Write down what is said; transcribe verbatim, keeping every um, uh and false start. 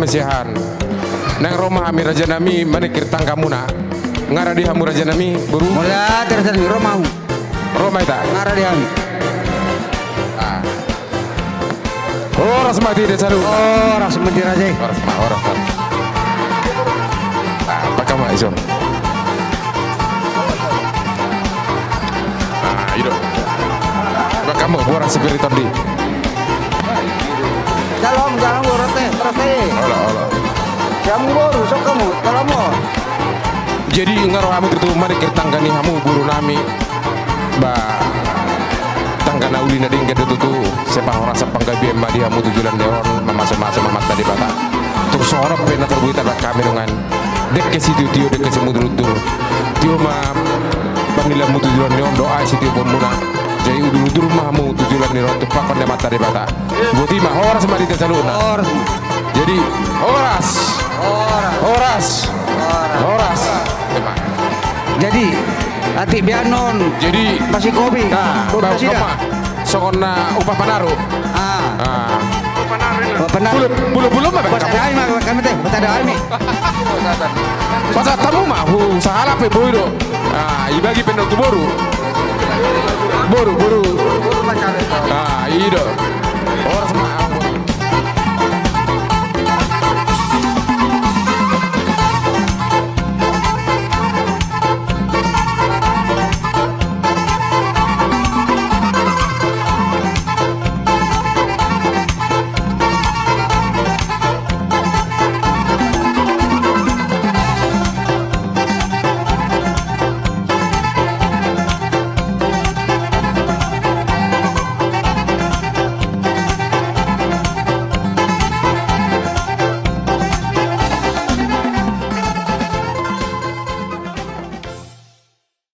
Siahaan. Naeng ro ma hami rajanami maningkir tanggamuna. Nga rade hamu rajanami, boru? Mauliate rajanami, ro ma hamu. Ro ma hita. Nga rade hami. Ah. Horas ma di desa lu. Horas ma di raja i. Horas ma, horas ma. Ah, pakamma ison. Ah, i do. Pakamma boras sipir i tondi. Jalo hamu, jalo hamu, rate, rate. Olo, olo. Hamu boru, sok hamu, jalo hamu. Jadi nga ro hamu tutu maningkir tangga ni hamu borunami. Ba tangga na uli na denggan do tutu, sai parhorasan panggabean ma di hamu tu joloan ni ari on, mamasumasu ma Amanta Debata. Tung songon on pe na tarbuhai hami dongan. Dengke sitiotio, dengke simudurudur. Tio ma pangilanmu tu joloan ni ari on, doa sitio pamuna. Jadi udurudur ma hamu tu joloan ni ari on, tumpahon ni Amanta Debata. Boti ma, horas ma di hita saluhutna. Horas. Jadi, horas. Horas. Horas. Horas. Horas. Jadi, atik beanon. Jadi, pasi kopi. Nah, bau nasida. Kama. Songon na upah panaru. Ah. Ah. Upah panaru. Bulu, bulu, bulu ma. Bos ada ami, ma, kami teh, bos ada ami. Pasahat hamu ma, hu, sahalak pe boi do. Ah, ibagi pe on tu boru. Boru, boru. Ah, i do. Horas ma.